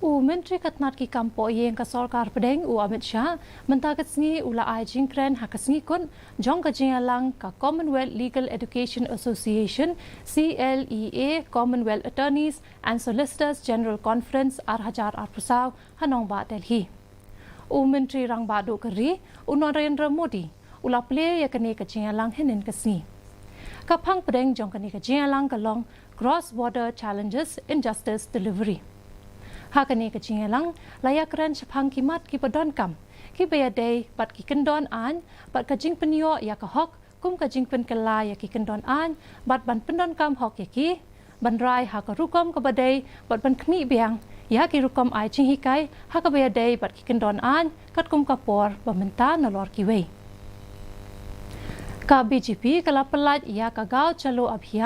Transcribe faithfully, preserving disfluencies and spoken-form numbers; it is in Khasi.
U Myntri ka tnad ki kam poh ïing ka Sorkar Pdeng u Amit Shah mynta ka sngi u la ai jingkren ha ka sngi kut jong ka jingïalang ka Commonwealth Legal Education Association, C L E A, Commonwealth Attorneys and Solicitors General Conference ar hajar arphew saw ha Nongbah Delhi. U Myntri Rangbah Duh ka Ri u Narendra Modi u la plie ïa kane ka jingïalang hynnin ka sngi. Ka phang pdeng jong kane ka jingïalang ka long Cross Border Challenges in Justice Delivery. Ha kane ka jingïalang la ïakren shaphang ki mat kiba donkam kiba ïadei bad ki kyndon aiñ bad ka jingpynïoh ïa ka hok kum ka jingpynkylla ïa ki kyndon aiñ bad ban pyndonkam hok ïa ki, ban rai ha ka rukom kaba dei bad ban khmih biang ïa ki rukom ai jinghikai ha kaba ïadei bad ki kyndon aiñ katkum ka por ba mynta nalor kiwei. Ka B J P ka la pyllait ïa ka Gaon Chalo Abhiyan